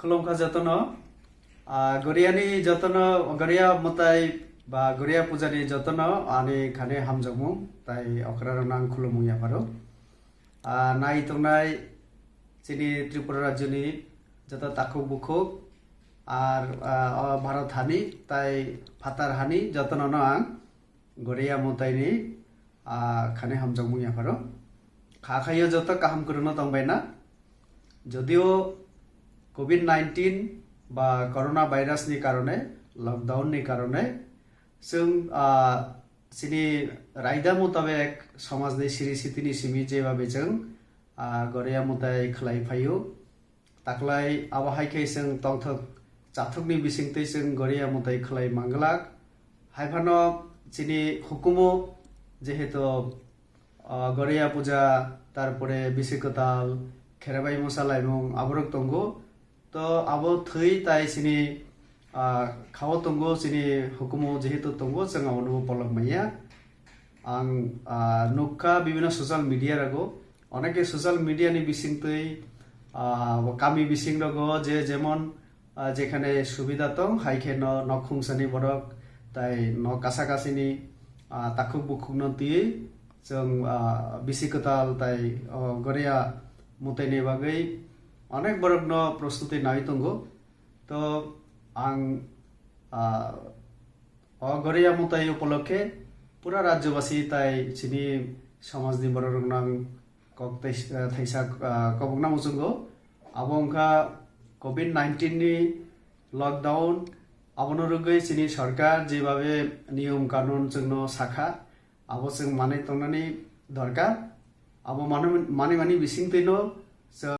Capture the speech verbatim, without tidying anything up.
Khulumkha jotono. Ah, Goriani jotono, Goria mwtai ba Goria pujani jotono ani khani hamjakmung tai okrarokno ang khulumung yapharo. Ah, nai tongnai chini Tripura rajyoni joto takhuk bukhuk ar, ah, o Bharat hani tai phatar hani jotono no ang Goria mwtaini, ah, khani hamjakmung yapharo. Kha khaio joto kaham kwrwngno tongbaina. Jodio covid nineteen ba corona virus ni karone, lockdown ni karone, chwng, ah, chini raida mutabek somajni siri sitini simi jebabe chwng, ah, Goria mwtai khlai phaio. Taklai abo hai khe chwng tongthok chathokni bisingtwi chwng Goria mwtai khlai manglak. Haiphano chini hukumu jehetu, ah, Goria puja, tarpore bisi kwtal, kherebai mosa laimung aborok tongo. To abo thwi tai chini, ah, khao tongo, chini hukumu jehetu tongo, chwng abono polok manya. Ang, ah, nukha bibino social media rogo, oneke social media ni bisingtwi, ah, kami bising rogo je jemon, ah, jekhane subida tong, hai khe no nok khungsani borok, tai nok kasa kasini, ah, takhuk bukhuk no twi chwng, ah, bisi kwtal tai, oh, Goria mwtaini bagwi onek borok no prostuti nai tongo. To ang, ah, o Goria mwtai upolokhe pura rajyobasi tai chini somajni bororokno ang kok tai-, ah, thaisa, ah, kobokna muchungo. Abo wngkha covid nineteen ni lockdown, abono rwgwi chini sorkar jebabe niyom kanun chwngno sakha, abo chwng manwi tongnani dorkar. Abo mano-, manwi mani bisingtwino